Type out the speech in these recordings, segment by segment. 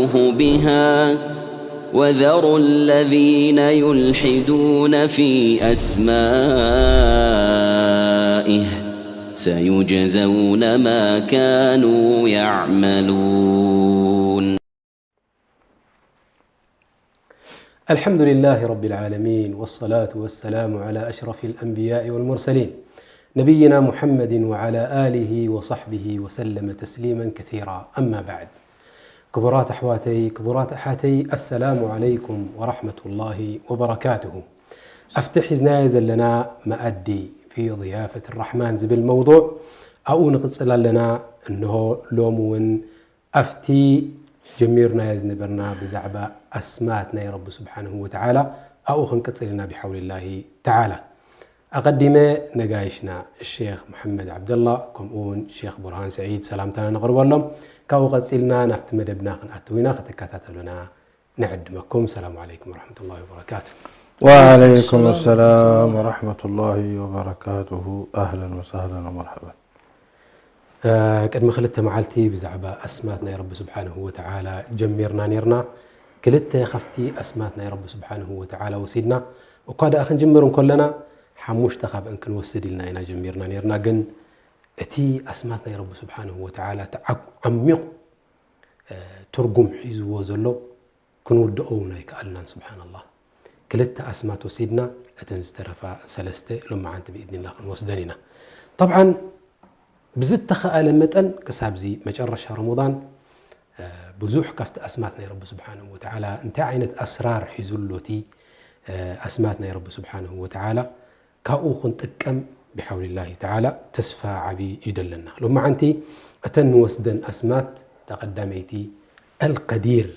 بها وذروا الذين يلحدون في أسمائه سيجزون ما كانوا يعملون. الحمد لله رب العالمين، والصلاة والسلام على أشرف الأنبياء والمرسلين، نبينا محمد وعلى آله وصحبه وسلم تسليما كثيرا. أما بعد. ክቡራት ኣሕዋተይ፣ ክቡራት ኣሓተይ፣ السلام عليكم ورحمة الله وبركاته. ኣብቲ ሒዝናዮ ዘለና መኣዲ في ضيافة الرحمن ዝብል መውضوع ኣብኡ ንቕጽል ኣለና። እንሆ ሎሚ እውን ኣብቲ ጀሚርናዮ ዝነበርና ብዛዕባ ኣስማት ናይ ረቢ ስብሓንሁ ወተዓላ ኣብኡ ክንቅጽል ኢና ብሓውሊላሂ ተዓላ። ኣቐዲመ ነጋይሽና ሼኽ መሓመድ ዓብደላ ከምኡ እውን ሼኽ ቡርሃን ስዒድ ሰላምታና ነቕርበሎም። ካብኡ ቀጺልና ናብቲ መደብና ክንኣትው ኢና፣ ክትከታተሉና ንዕድመኩም። ሰላም ዓለይኩም ወረሕመቱላሂ ወበረካቱ። وعليكم السلام ورحمة الله وبركاته. أهلا وسهلا ومرحبا. ቅድሚ ክልተ መዓልቲ ብዛዕባ ኣስማት ናይ ረቢ ስብሓንሁ ወተዓላ ጀሚርና ነርና። ክልተ ካብቲ ኣስማት ናይ ረቢ ስብሓንሁ ወተዓላ ወሲድና። እኳ ደኣ ክንጅምር እንከለና ሓሙሽተ ካብአን ክንወስድ ኢልና ኢና ጀሚርና ነርና። ግን እቲ ኣስማት ናይ ረቢ ስብሓንሁ ወተዓላ እቲ ዓሚቕ ትርጉም ሒዝዎ ዘሎ ክንውድኦ እውን ኣይከኣልናን። ስብሓንላህ። ክልተ ኣስማት ወሲድና፣ እተን ዝተረፋ ሰለስተ ሎማዓንቲ ብኢድኒላ ክንወስደን ኢና። ጠብዓን ብዝተኸኣለ መጠን ክሳብዚ መጨረሻ ረመዳን ብዙሕ ካብቲ ኣስማት ናይ ረቢ ስብሓንሁ ወተዓላ እንታይ ዓይነት ኣስራር ሒዙ ኣሎ እቲ ኣስማት ናይ ረቢ ስብሓንሁ ወተዓላ ካብኡ ክንጥቀም ብሓውሊላሂ ተዓላ ተስፋ ዓቢ እዩ ደለና። ሎማዓንቲ እተን ንወስደን ኣስማት እታ ቀዳመይቲ ኣልቀዲር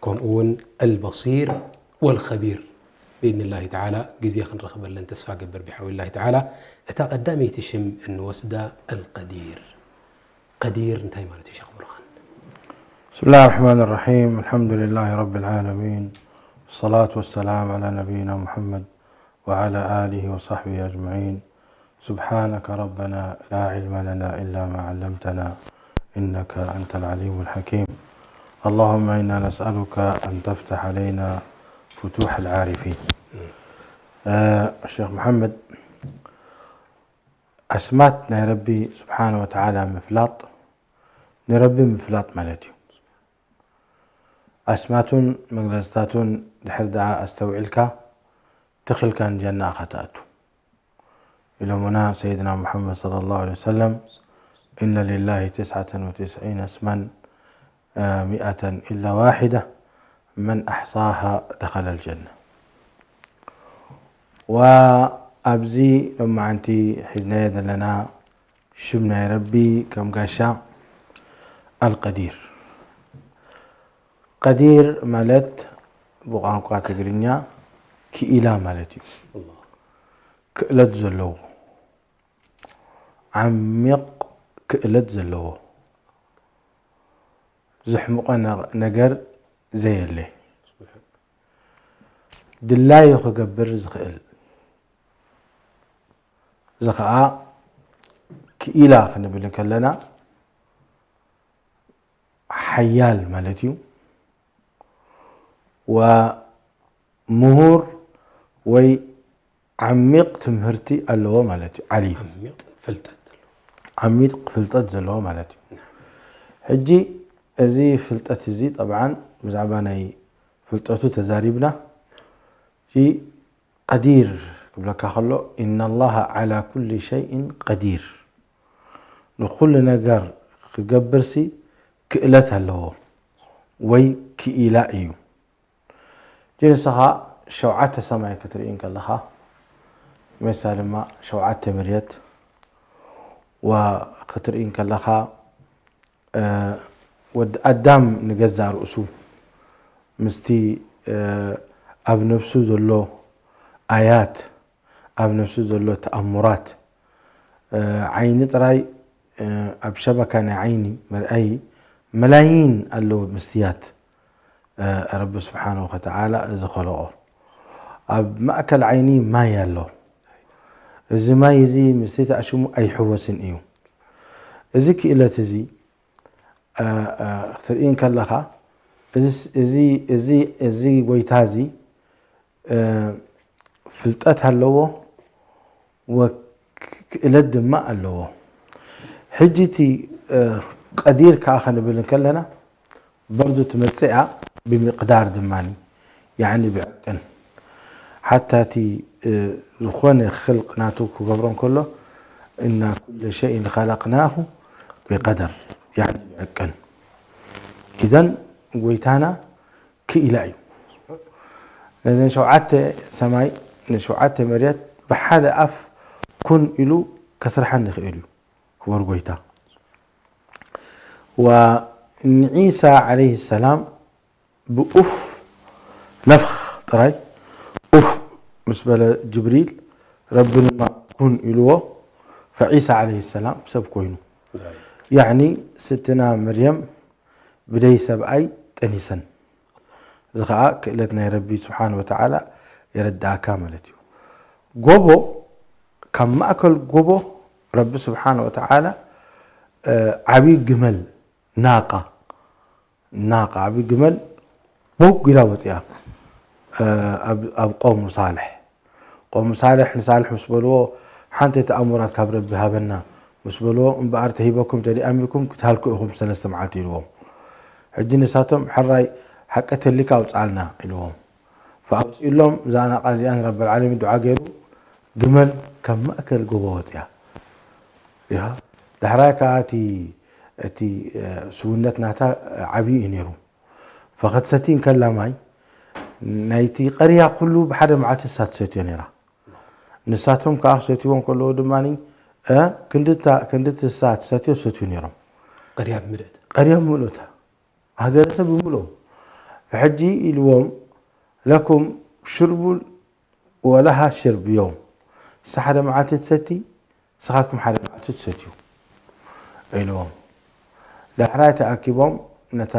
ከምኡ እውን ኣልበሲር ወልኸቢር ብኢድኒላሂ ተዓላ ግዜ ክንረኽበለን ተስፋ ገብር ብሓውሊላሂ ተዓላ። እታ ቀዳመይቲ ሽም እንወስዳ ኣልቀዲር። ቀዲር እንታይ ማለት እዩ ሸኽ ብርሃን? بسم الله الرحمن الرحيم. الحمد لله رب العالمين. والصلاة والسلام على نبينا محمد وعلى آله وصحبه أجمعين. سبحانك ربنا لا علم لنا إلا ما علمتنا إنك أنت العليم الحكيم. اللهم إنا نسألك أن تفتح علينا فتوح العارفين. آه، شيخ محمد، ኣስማት ናይ ረቢ ስብሓነ ወተዓላ ምፍላጥ ንረቢ ምፍላጥ ማለት እዩ። ኣስማቱን መግለፅታቱን ድሕር ደኣ ኣስተውዒልካ ትኽልካ ንጀና ኢኻ ትኣቱ ኢሎምና ሰይድና ሙሓመድ ሰለላሁ ዐለይሂ ወሰለም። إن لله تسعة وتسعين اسما مئة إلا واحدة من أحصاها دخل الجنة. وኣብዚ ሎማዓንቲ ሒዝናዮ ዘለና ሽም ናይ ረቢ ከም ጋሻ ኣልቀዲር። ቀዲር ማለት ብቋንቋ ትግርኛ ክኢላ ማለት እዩ። ክእለት ዘለዎ፣ ዓሚቕ ክእለት ዘለዎ፣ ዘሕምቖ ነገር ዘየለ፣ ድላዩ ክገብር ዝኽእል፣ እዚ ኸዓ ክኢላ ክንብል እንከለና ሓያል ማለት እዩ። ወምሁር ወይ ዓሚቕ ትምህርቲ ኣለዎ ማለት እዩ። ዓሊም ዓሚቕ ፍልጠት ዘለዎ። ዓሚቕ ፍልጠት ዘለዎ ማለት እዩ። ሕጂ እዚ ፍልጠት እዚ ጠብዓን ብዛዕባ ናይ ፍልጠቱ ተዛሪብና። እቲ ቀዲር ክብለካ ከሎ إن الله على كل شيء قدير፣ ንኹሉ ነገር ክገብርሲ ክእለት ኣለዎ ወይ ክኢላ እዩ። ንስኻ ሸውዓተ ሰማይ ክትርኢ እንከለኻ፣ መሳ ድማ ሸውዓተ መሬት ወክትርኢ እንከለኻ፣ ወዲ ኣዳም ንገዛእ ርእሱ ምስቲ ኣብ ነብሱ ዘሎ ኣያት፣ ኣብ ነብሱ ዘሎ ተኣምራት፣ ዓይኒ ጥራይ፣ ኣብ ሸበካ ናይ ዓይኒ መርኣዪ መላይን ኣለዉ መስትያት ረቢ ስብሓነሁ ወተዓላ ዝኸለቖ። ኣብ ማእከል ዓይኒ ማይ ኣሎ። እዚ ማይ እዚ ምስ ተኣሽሙ ኣይሕወስን እዩ። እዚ ክእለት እዚ ክትርኢ እንከለኻ እዚ እዚ እዚ እዚ ጎይታ እዚ እ፣ ፍልጠት ኣለዎ ወክእለት ድማ ኣለዎ። ሕጂ እቲ እ፣ ቀዲር ከኣ ክንብል እንከለና በርዱ ትመጽእ እያ ብሚቕዳር ድማ ያዕኒ ብዕቅን ሓታ እቲ እ፣ ዝኾነ ክልቅ ናቱ ክገብሮ እንከሎ እና ኩለ ሸይን ኸለቅናሁ ብቀደር ያዕኒ ብዕቅን ኢዘን ጎይታና ክኢላ እዩ። ነዘን ሸውዓተ ሰማይ ንሸውዓተ መሬት ብሓደ ኣፍ ኩን ኢሉ ከስርሐን ይኽእል እዩ ክቡር ጎይታ። ወንዒሳ ዓለይሂ ሰላም ብኡፍ ነፍኽ ጥራይ ኡፍ ምስ በለ ጅብሪል ረቢ ድማ ኩን ኢልዎ ፈዒሳ ዓለይሂ ሰላም ሰብ ኮይኑ። ያዕኒ ስትና መርየም ብደይ ሰብኣይ ጠኒሰን። እዚ ኸዓ ክእለት ናይ ረቢ ስብሓን ወተዓላ የረድኣካ ማለት እዩ። ጎቦ ካብ ማእከል ጎቦ ረቢ ስብሓን ወተዓላ ዓብዪ ግመል ናቃ ናቃ ዓብዪ ግመል ቦግ ኢላ ወፂኣ ኣብ ቆሙ ሳልሕ። ቆሙ ሳልሕ ንሳልሕ ምስ በልዎ ሓንቲ ተኣምራት ካብ ረቢ ሃበና ምስ በልዎ እምበኣር ተሂበኩም ተደኣሚርኩም ክትሃልኩ ኢኹም ሰለስተ መዓልቲ ኢልዎም። ሕጂ ንሳቶም ሕራይ ሓቂ ተሊካ ኣውፅኣልና ኢልዎም። ፈኣውፅእሎም እዛ ናቃ እዚኣ ንረበል ዓለሚን ዱዓ ገይሩ ግመል ካብ ማእከል ጎቦ ወፅያ። ሪኻ ዳሕራይ ከዓ እቲ እቲ ስውነት ናታ ዓብዪ እዩ ነይሩ። ፈኸትሰቲ እንከላ ማይ ናይቲ ቀርያ ኩሉ ብሓደ መዓልቲ ንሳ ትሰትዮ ነይራ። ንሳቶም ከዓ ክሰትይዎ እንከለዉ ድማ ክንድታ ክንድቲ ንሳ ትሰትዮ ዝሰትዩ ነይሮም። ቀርያ ብምልእታ ቀርያ ብምልእታ ሃገረሰብ ብምልኦም። ሕጂ ኢልዎም ለኩም ሽርቡ ወለሃ ሽርብ ዮም። ንሳ ሓደ መዓልቲ ትሰቲ ንስኻትኩም ሓደ መዓልቲ ትሰትዩ ኢልዎም። ዳሕራይ ተኣኪቦም ነታ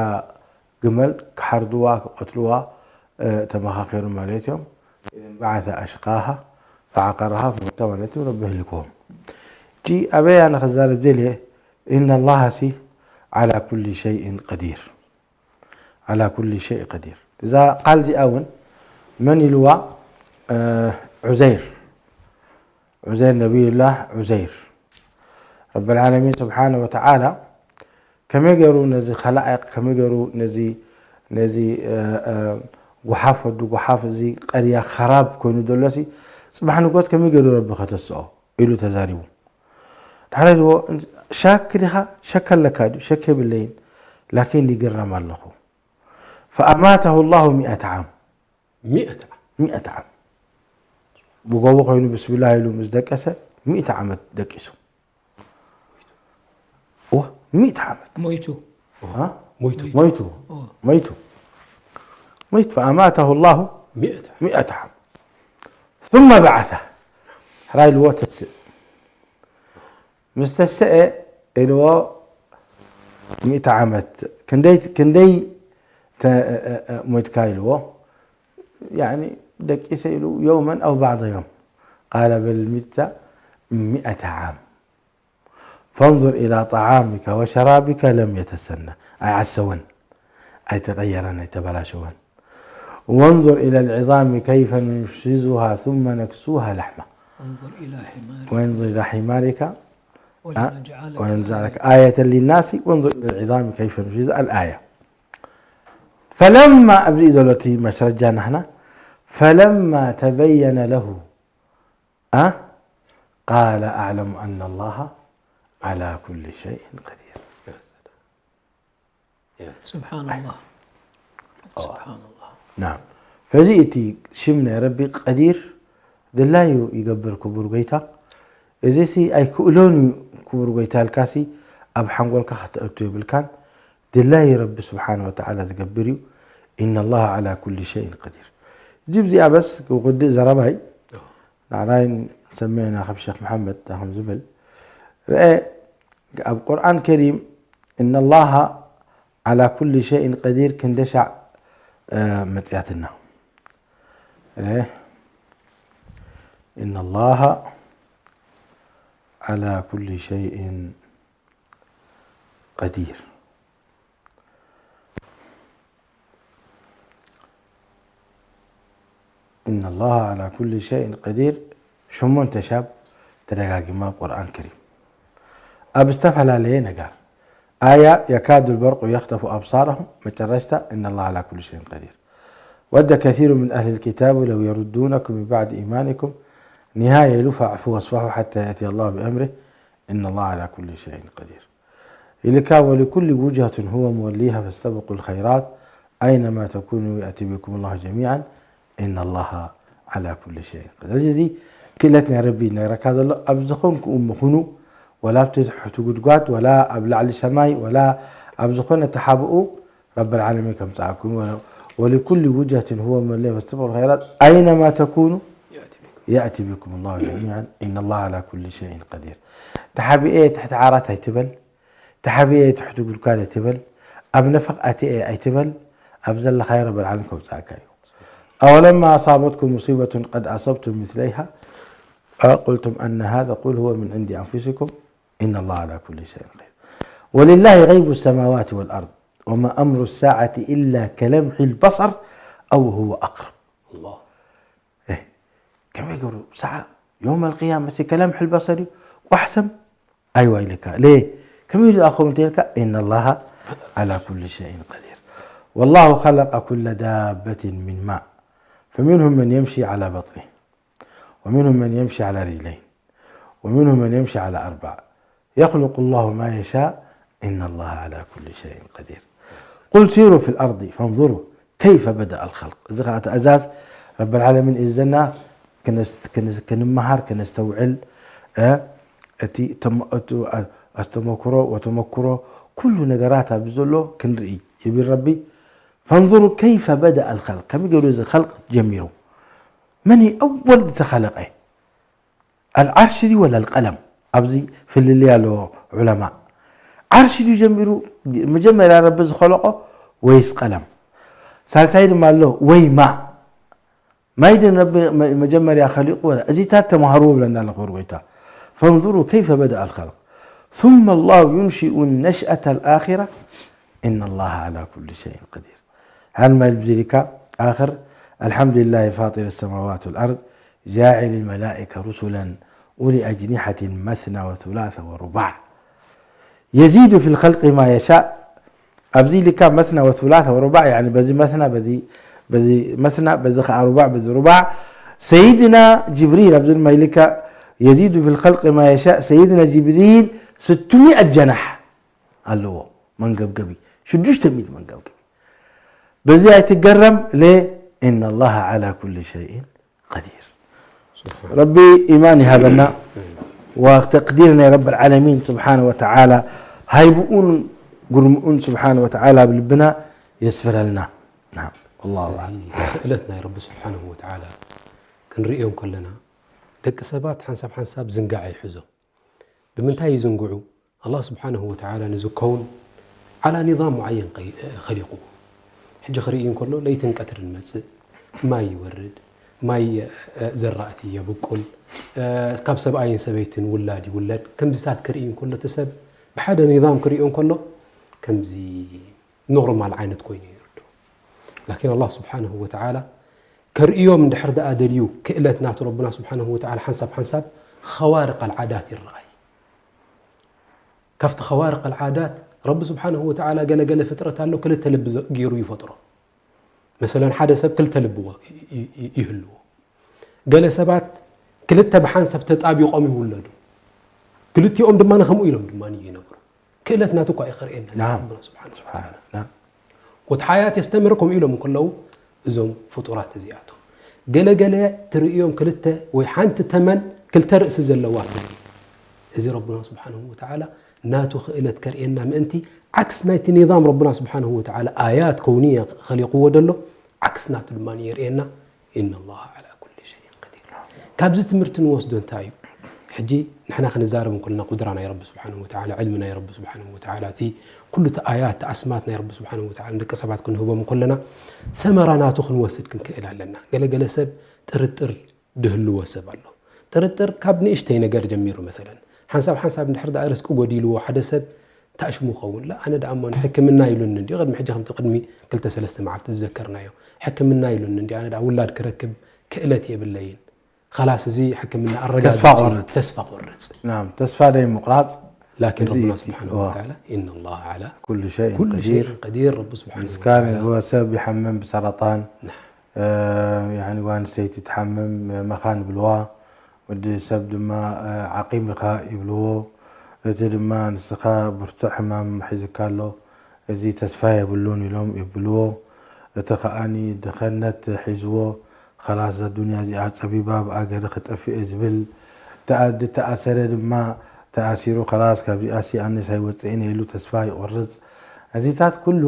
ግመል ክሓርድዋ ክቐትልዋ ተመኻኸሩ ማለት እዮም። بعث أشقاها فعقرها فمات ማለት እዩ። ረቢ ህልክዎም። እጂ ኣበይ ኣነ ክዛረብ ደልየ إن الله ሲ على كل شيء قدير على كل شيء قدير እዛ ቃል እዚኣ እውን መን ኢልዋ ዑዘይር ዑዘይር ነቢዩላህ ዑዘይር ረቢ ልዓለሚን ስብሓነ ወተዓላ ከመይ ገይሩ ነዚ ከላኢቅ ከመይ ገይሩ ነዚ ነዚ ጉሓፍ ወዲ ጉሓፍ እዚ ቀርያ ኸራብ ኮይኑ ዘሎ ሲ ፅባሕ ንጎት ከመይ ገይሩ ረቢ ከተስኦ ኢሉ ተዛሪቡ ዳሕራይ ድዎ ሻክ ዲኻ ሸክ ኣለካ ድዩ ሸክ የብለይን ላኪን ይግረም ኣለኹ فأماته الله مئة عام مئة عام مئة عام ብጎቦ ኮይኑ ብስሚላህ ኢሉ ምስ ደቀሰ ሚእቲ ዓመት ደቂሱ እወ ሚእቲ ዓመት ሞይቱ ها? ሞይቱ ሞይቱ ሞይቱ ሞይቱ فأماته الله مئة عام مئة عام ثم بعثه ሕራይ ኢልዎ ተስእ ምስ ተስአ ኢልዎ ሚእቲ ዓመት ክንደይ ክንደይ ተ- ሞይትካ ኢልዎ ያኒ ደቂሰ ኢሉ يوما أو بعض يوم قال بل مت مئة عام فانظر إلى طعامك وشرابك لم يتسنى ኣይዓሰወን ኣይተቐየረን ኣይተበላሸወን وانظر إلى العظام كيف ننشزها ثم نكسوها لحما انظر إلى حمارك وانظر إلى حمارك ولنجعلك ولنجعلك آية للناس وانظر إلى العظام كيف ننشزها الآية فلما ኣብዚ እዩ ዘሎ እቲ መስረጃ ናህና فلما تبين له ها قال أعلم أن الله على كل شيء قدير سبحان الله سبحان الله نعم فዚ እቲ ሽም ናይ ረቢ ቀዲር ድላዩ ይገብር ክቡር ጎይታ እዚ ሲ ኣይክእሎን እዩ ክቡር ጎይታ ኢልካ ሲ ኣብ ሓንጎልካ ከተእቱ የብልካን ድላይ ረቢ ስብሓን ወተዓላ ዝገብር እዩ إن الله على كل شيء قدير እጅ እዚኣ በስ ክውድእ ዘረባይ ንዓናይ ሰሚዕና ካብ ሸክ መሓመድ ከም ዝብል ርአ ኣብ ቁርኣን ከሪም إن الله على كل شيء قدير ክንደሻዕ መፅያትና إن الله على كل شيء قدير إن الله على كل شيء قدير ሸሞንተ ሻብ ተደጋጊማ ኣብ ቁርኣን ከሪም ኣብ ዝተፈላለየ ነገር ኣያ يكاد البرق يخطف أبصارهم መጨረሽታ إن الله على كل شيء قدير ود كثير من أهل الكتاب لو يردونكم من بعد إيمانكم نهاية ኢሉ فاعفوا واصفحوا حتى يأتي الله بأمره إن الله على كل شيء قدير ኢልካ ولكل وجهة هو موليها فاستبقوا الخيرات أينما تكونوا يأتي بكم الله جميعا إن الله على كل شيء قدير እዚ ክእለት ናይ ረቢ ይነግረካ ዘሎ ኣብ ዝኾንኩ ምኹኑ ወላ ኣብቲ ትሕቲ ጉድጓድ ወላ ኣብ ላዕሊ ሰማይ ወላ ኣብ ዝኾነ ተሓብኡ ረብ ዓለሚን ከምፅኣኩም ولكل وجهة هو موليها فاستبقوا الخيرات أينما تكونوا يأتي بكم الله جميعا إن الله على كل شيء قدير ተሓቢኤ ትሕቲ ዓራት ኣይትበል ተሓቢኤ ትሕቲ ጉድጓድ ኣይትበል ኣብ ነፈቕ ኣትኤ ኣይትበል ኣብ ዘለኻዮ ረብ ዓለሚን ከምፅኣካ እዩ أولما أصابتكم مصيبة قد أصبتم مثليها قلتم أن هذا قل هو من عند أنفسكم إن الله على كل شيء قدير ولله غيب السماوات والأرض وما أمر الساعة إلا كلمح البصر أو هو أقرب الله ከመይ ገብሩ ሰዓ يوم القيامة كلمح البصر እዩ ቋሕሰም ኣይዋ ኢልካ ሌ ከመይ ኢሉ ኣኸውን እንተልካ إن الله على كل شيء قدير والله خلق كل دابة من ماء فمنهم من يمشي على بطنه ومنهم من يمشي على رجلين ومنهم من يمشي على أربع يخلق الله ما يشاء إن الله على كل شيء قدير قل سيروا في الأرض فانظروا كيف بدأ الخلق እዚ ከዓ ትእዛዝ ረብ ዓለሚን እዘና ክንመሃር ክነስተውዕል እቲ ኣስተመክሮ ወተመክሮ ኩሉ ነገራት ኣብዚ ዘሎ ክንርኢ ይብል ረቢ فانظروا كيف بدأ الخلق ከመይ ገይሩ እዚ خلق ጀሚሩ መን እዩ ኣወል ዝተኸለቀ ኣልዓርሽ ድዩ ወላ ኣልቀለም ኣብዚ ፍልልይ ኣለዎ ዑለማ ዓርሽ ድዩ ጀሚሩ መጀመርያ ረቢ ዝኸለቆ ወይስ ቀለም ሳልሳይ ድማ ኣሎ ወይ ማእ ማይ ድን ረቢ መጀመርያ ከሊቁ ወላ እዚታት ተማሃርዎ ብለና ኣሎ ክብር ጎይታ فانظروا كيف بدأ الخلق ثم الله ينشئ النشأة الآخرة إن الله على كل شيء قدير هل ما يلبزي لك آخر الحمد لله فاطر السماوات والأرض جاعل الملائكة رسلا أولي أجنحة مثنى وثلاث ورباع يزيد في الخلق ما يشاء ኣብዚ ኢልካ مثنى وثلاث ورباع يعني በዚ مثنى በዚ በዚ مثنى በዚ ከዓ رباع በዚ رباع سيدنا جبريل ኣብዚ ድማ ኢልካ يزيد في الخلق ما يشاء سيدنا جبريل ستمائة جناح ኣለዎ መንገብገቢ ሽዱሽተ ሚእቲ መንገብገቢ በዚ ኣይትገረም ሌ إن الله على كل شيء قدير ረቢ ኢማን ይሃበና ወተቅዲር ናይ ረብ ዓለሚን ስብሓን ወተዓላ ሃይብኡን ግርምኡን ስብሓን ወተዓላ ኣብ ልብና የስፍረልና ናም ወላሁ ኣዕለም ክእለት ናይ ረቢ ስብሓንሁ ወተዓላ ክንርእዮም ከለና ደቂ ሰባት ሓንሳብ ሓንሳብ ዝንጋዕ ይሕዞም ብምንታይ ይዝንግዑ ኣላህ ስብሓንሁ ወተዓላ ንዚ ከውን ዓላ ኒዛም ሙዓየን ኸሊቁዎ ሕጂ ክርኢ እንከሎ ለይትን ቀትርን መፅእ ማይ ይወርድ ማይ ዘራእቲ የብቁል ካብ ሰብኣይን ሰበይትን ውላድ ይውለድ ከምዚታት ክርኢ እንከሎ እቲ ሰብ ብሓደ ኒዛም ክሪኦ እንከሎ ከምዚ ኖርማል ዓይነት ኮይኑ ይርድኦ ላኪን ኣላህ ስብሓንሁ ወተዓላ ከርእዮም እንድሕር ደኣ ደልዩ ክእለት ናቱ ረብና ስብሓንሁ ወተዓላ ሓንሳብ ሓንሳብ ኸዋርቅ ኣልዓዳት ይረኣይ ካብቲ ኸዋርቅ ኣልዓዳት ረቢ ስብሓንሁ ወተዓላ ገለገለ ፍጥረት ኣሎ ክልተ ልቢ ገይሩ ይፈጥሮ መሰለን ሓደ ሰብ ክልተ ልቢ ይህልዎ ገለ ሰባት ክልተ ብሓንሳብ ተጣቢቆም ይውለዱ ክልቲኦም ድማ ከምኡ ኢሎም ድማ ይነብሩ ክእለት ናቱ እኳ እዩ ከርእየና ናም። ረብና ስብሓን ስብሓን ናም። ወትሓያት የስተምር ከምኡ ኢሎም እንከለዉ እዞም ፍጡራት እዚኣቶም ገለገለ ትርእዮም ክልተ ወይ ሓንቲ ተመን ክልተ ርእሲ ዘለዋ ትርኢ እዚ ረብና ስብሓንሁ ወተዓላ ናቱ ክእለት ከርእየና ምእንቲ ዓክስ ናይቲ ኒዛም ረብና ስብሓንሁ ወተዓላ ኣያት ከውንየ ኸሊቕዎ ደሎ ዓክስ ናቱ ድማ የርእየና إن الله على كل شيء قدير። ካብዚ ትምህርቲ ንወስዶ እንታይ እዩ? ሕጂ ንሕና ክንዛረብ እንከለና ቁድራ ናይ ረቢ ስብሓንሁ ወተዓላ፣ ዕልሚ ናይ ረቢ ስብሓንሁ ወተዓላ፣ እቲ ኩሉ እቲ ኣያት፣ እቲ ኣስማት ናይ ረቢ ስብሓንሁ ወተዓላ ንደቂ ሰባት ክንህቦም እንከለና ሰመራ ናቱ ክንወስድ ክንክእል ኣለና። ገለ ገለ ሰብ ጥርጥር ድህልዎ ሰብ ኣሎ። ጥርጥር ካብ ንእሽተይ ነገር ጀሚሩ መሰለን ሓንሳብ ሓንሳብ እንድሕር ደኣ ርስቂ ጎዲልዎ ሓደ ሰብ እንታይ ሽሙ ኸውን ላ ኣነ ደኣ እሞ ንሕክምና ኢሉኒ እንዲ ቅድሚ ሕጂ ከምቲ ቅድሚ ክልተ ሰለስተ መዓልቲ ዝዘከርናዮ ሕክምና ኢሉኒ እንዲ ኣነ ደኣ ውላድ ክረክብ ክእለት የብለይን። ኸላስ እዚ ሕክምና ኣረጋግጽ ተስፋ እዩ። ቆርጽ። ተስፋ ቆርጽ። نعم ተስፋ ደይ ምቑራጽ ላኪን እዚ ረብና እቲ- ስብሓን ዋ። ወተዓላ إن الله على ኩሉ ሸይን ኩሉ ቀዲር ሸይን ቀዲር ረቢ ስብሓን ምስካን ወተዓላ ይብልዎ ሰብ ይሓምም ብሰረጣን ናም። እ፣ ያኒ ጓል ኣንስተይቲ ትሓምም መኻን ይብልዋ ወዲ ሰብ ድማ እ፣ ዓቂም ኢኻ ይብልዎ እቲ ድማ ንስኻ ብርቱዕ ሕማም ሒዝካ ኣሎ እዚ ተስፋ የብሉን ኢሎም ይብልዎ እቲ ከኣኒ ድኸነት ሒዝዎ ኸላስ እዛ ዱንያ እዚኣ ጸቢባ ብኣገሪ ክጠፍእ ዝብል ተኣ- ዝተኣሰረ ድማ ተኣሲሩ ኸላስ ካብዚኣሲ ኣነስ ኣይወፅእን ኢሉ ተስፋ ይቆርፅ እዚታት ኩሉ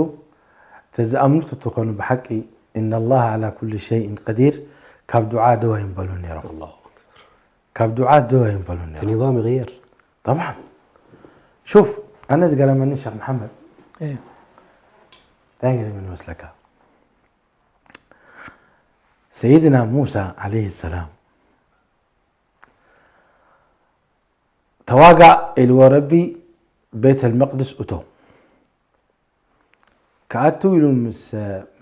ተዝኣምኑ ተትኾኑ ብሓቂ إن الله على كل شيء قدير ካብ ዱዓ ደው ኣይምበሉን ነይሮም الله أكبر ካብ ዱዓ ደው ኣይምበሉን እቲ ነይሮም نظام يغير طبعا شوف ኣነ ዝገረመኒ ሸክ መሓመድ إيه. እንታይ ገረመኒ መስለካ سيدنا موسى عليه السلام ተዋጋእ ኢልዎ ረቢ ቤተል መቅድስ እቶ ክኣትው ኢሉ ምስ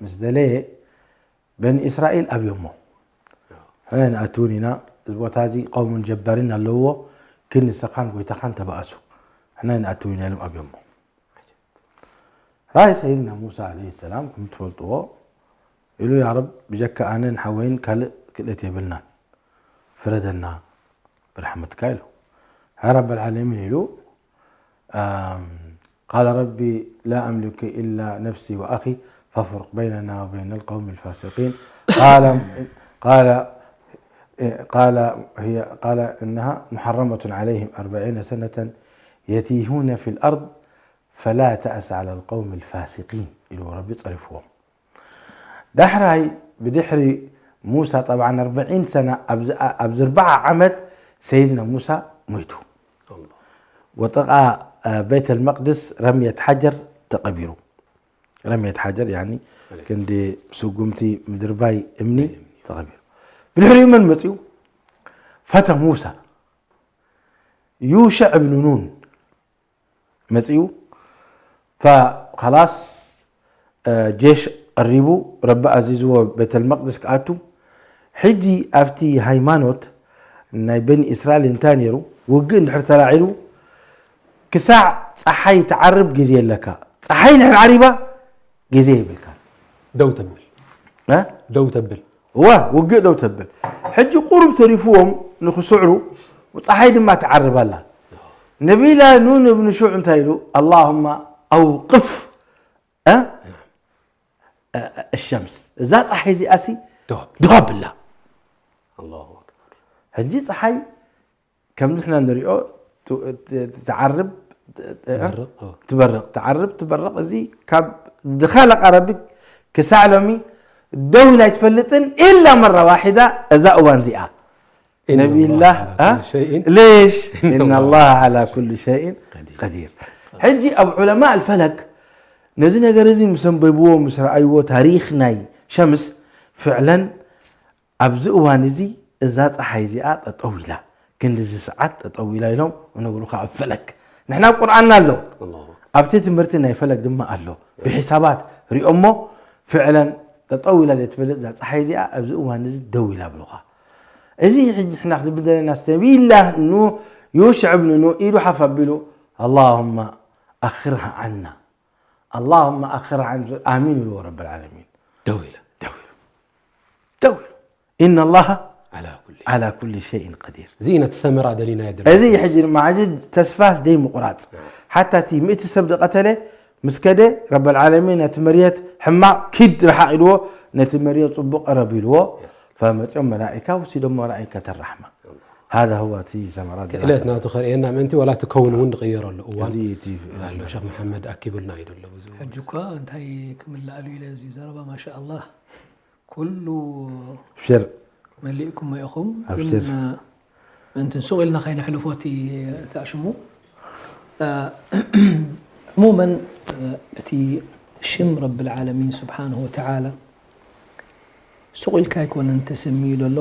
ምስ ደለየ በኒ እስራኤል ኣብዮሞ ሕነ ንኣትውን ኢና እዚ ቦታ እዚ ቀውሙን ጀባሪን ኣለውዎ ግን ንስኻን ጎይታኻን ተባእሱ ሕነ ንኣትው ኢና ኢሎም ኣብዮሞ ራይ ሰይድና ሙሳ ዓለይሂ ሰላም ከም ትፈልጥዎ ኢሉ ያ ረብ ብጀካ ኣነን ሓወይን ካልእ ክእለት የብልናን ፍረደና ብርሕመትካ ኢሉ ያ ረብ ዓለሚን ኢሉ قال رب لا أملك إلا نفسي وأخي فافرق بيننا وبين القوم الفاسقين قال قال قال هي قال إنها محرمة عليهم أربعين سنة يتيهون في الأرض فلا تأس على القوم الفاسقين ኢሉ ረቢ ጸሪፍዎም ዳሕራይ ብድሕሪ ሙሳ طبعا أربعين سنة ኣብዚ ኣርባዓ ዓመት ሰይድና ሙሳ ሞይቱ ወጠቓ ቤተል መቅድስ ረምየት ሓጀር ተቐቢሩ ረምየት ሓጀር ያኒ ክንዲ ስጉምቲ ምድርባይ እምኒ ተቐቢሩ ብድሕሪኡ መን መፅኡ ፈተ ሙሳ ዩሸዕ እብኑ ኑን መፅኡ ኸላስ ጀሽ ቀሪቡ ረቢ ኣዚዝዎ ቤተል መቅድስ ክኣቱ ሕጂ ኣብቲ ሃይማኖት ናይ በኒ እስራኤል እንታይ ነይሩ ውግእ እንድሕር ተላዒሉ ክሳዕ ፀሓይ ትዓርብ ግዜ ኣለካ ፀሓይ እንድሕር ዓሪባ ግዜ ይብልካ ደው ተብል እ? ደው ተብል እዋ ውግእ ደው ተብል ሕጂ ቁሩብ ተሪፍዎም ንክስዕሩ ፀሓይ ድማ ትዓርብ ኣላ ነቢላ ኑን እብን ሹዕ እንታይ ኢሉ اللهم أوقف እ? الشمس እዛ ፀሓይ እዚኣሲ ደው ደው ኣብላ الله أكبر ሕጂ ፀሓይ ከምዚ ሕና ንሪኦ ት- ት- ትዓርብ እ? ትበርቕ፣ ኦ። ትበርቕ ትዓርብ ትበርቕ እዚ ካብ ዝኸለቃ ረቢ ክሳዕ ሎሚ ደው ኢላ ኣይትፈልጥን ኢላ መራ ዋሒዳ እዛ እዋን እዚኣ إن ነቢላ الله على كل شيء ليش إن إن الله الله على كل شيء قدير ሕጂ ኣብ ዑለማ الفلك ነዚ ነገር እዚ ምስ ኣንበብዎ ምስ ረኣይዎ ታሪክ ናይ ሸምስ ፍዕለን ኣብዚ እዋን እዚ እዛ ፀሓይ እዚኣ ጠጠው ኢላ ክንድዚ ሰዓት ጠጠው ኢላ ኢሎም እነግሩካ ኣብ ፈለክ ንሕና ኣብ ቁርኣንና ኣሎ الله ኣብቲ ትምህርቲ ናይ ፈለክ ድማ ኣሎ ብሒሳባት ሪኦሞ ፍዕለን ጠጠው ኢላ ዘይትፈልጥ እዛ ፀሓይ እዚኣ ኣብዚ እዋን እዚ ደው ኢላ ብሉካ እዚ ሕጂ ንሕና ክንብል ዘለና ነቢላ ኑ ዩሽዕ ብን ኑ ኢዱ ሓፍ ኣቢሉ اللهم أخرها عنا اللهم أخرها عنا آمين ኢልዎ رب العالمين ደው ኢላ ደው ኢሉ ደው ኢሉ إن الله على كل على كل شيء قدير እዚ ነቲ ሰመራ ደሊናዮ ደለ እዚ ሕጂ ድማ ሕጂ ተስፋስ ደይ ምቁራፅ ሓታ እቲ ምእቲ ሰብ ዝቐተለ ምስ ከደ ረብ العالمين ነቲ መርየት ሕማቕ ኪድ ረሓቕ ኢልዎ ነቲ መርየት ፅቡቕ ቀረብ ኢልዎ ፈመፅኦም መላኢካ ወሲዶም መላኢከት الرحمة هذا هو እቲ ሰመራ ክእለት ናቱ ከርእየና ምእንቲ ዋላ እቲ ከውን እውን ንቕየረሉ እዋን እዚ እቲ ኣሎ ሸክ መሓመድ ኣኪቡልና እዩ ደሎ ብዙ ሕጂ እኳ እንታይ ክምልኣሉ ኢለ እዚ ዘረባ ማሻ ኣላህ ኩሉ ሽር መሊእኩሞ ኢኹም ግን ኣብሽር። ምእንቲ ሱቕ ኢልና ከይነሕልፎ እቲ ተኣሽሙ ዕሙመን እቲ ሽም ረቢ ልዓለሚን ስብሓንሁ ወተዓላ ሱቕ ኢልካ ኣይኮነን ተሰሚዩ ዘሎ